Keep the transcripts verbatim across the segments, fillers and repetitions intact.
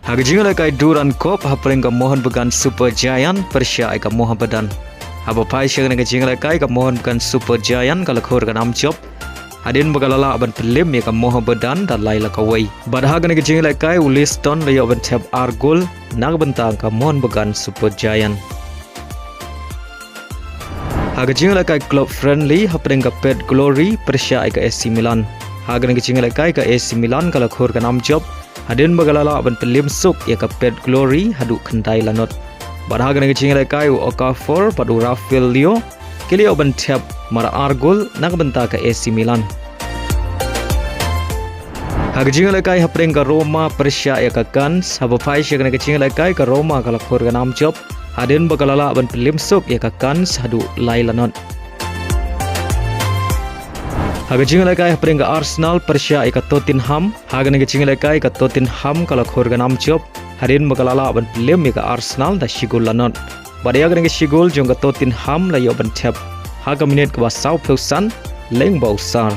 Ha ka jingïalehkai Durand Cup hapdeng ka Mohun Bagan Super Giant pyrshah ïa ka Mohammedan. Haba phai sha kane ka jingïalehkai ka Mohun Bagan Super Giant ka la khur ka nam jop hadien ba ka la lah ban pynlip ïa ka Mohammedan da lai la kawei. Bad ha kane ka jingïalehkai u Liston la ïoh ban thep ar gol na ka bynta ka Mohun Bagan Super Giant. Ha ka jingïalehkai club friendly hapdeng ka Pet Glory pyrshah ïa ka A C Milan. Ha kane ka jingïalehkai ka A C Milan ka la khur ka nam jop hadien ba ka la lah ban pynlip suk ïa ka Pet Glory haduh khyndai lanot. Bad ha kane ka jingïalehkai u Okafor bad u Rafael Leao ki la ïoh ban thep mar ar gol na ka bynta ka A C Milan. Ha ka jingïalehkai hapdeng ka Roma pyrshah ïa ka Cannes, haba phai sha kane ka jingïalehkai ka Roma ka la khur ka nam jop hadien ba ka la lah ban pynlip suk ïa ka Cannes haduh lai lanot. Ha ka jingïalehkai hapdeng ka Arsenal pyrshah ïa ka Tottenham, ha kane ka jingïalehkai ka Tottenham ka la khur ka nam jop hadien ba ka la lah ban pynlip ïa ka Arsenal da shi gol lanot. Bad ïa kane ka shi gol jong ka Tottenham la ïoh ban thep ha ka minit kaba sawphew san lyngba u Sarr.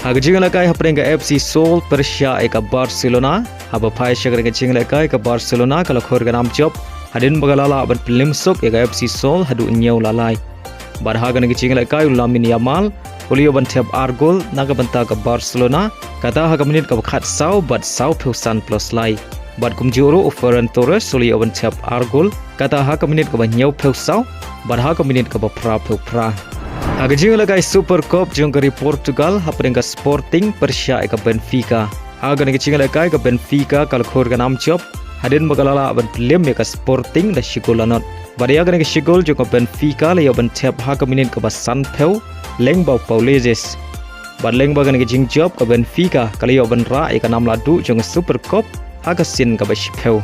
Ha ka jingïalehkai hapdeng ka F C Seoul pyrshah ïa ka Barcelona, haba phai sha kane ka jingïalehkai ka Barcelona ka la khur ka nam jop hadien ba ka la lah ban pynlip suk ïa ka F C Seoul haduh hynñiew la lai. Bad ha kane ka jingïalehkai u Lamine Yamal u la ïoh ban thep ar gol na ka bynta ka Barcelona, kata ha ka minit kaba khatsaw bad sawphew san plus lai. Bad kumjuh ruh u Ferran Torres u la ïoh ban thep ar gol, kata ha ka minit kaba hynñiewphew saw bad ha ka minit kaba phraphew phra. Ha ka jingïalehkai Super Cup jong ka ri Portugal hapdeng ka Sporting pyrshah ïa ka Benfica. Ha kane ka jingïalehkai ka Benfica ka la khur ka nam jop hadien ba ka la lah ban pynlip ïa ka Sporting da shi gol lanot. Bad ïa kane ka shi gol jong ka Benfica la ïoh ban thep ha ka minit kaba sanphew lyngba u Paulezes. Bad lyngba kane ka jingjop ka Benfica ka la ïoh ban rah ïa ka nam lahduh jong ka Super Cup ha ka sien kaba shiphew.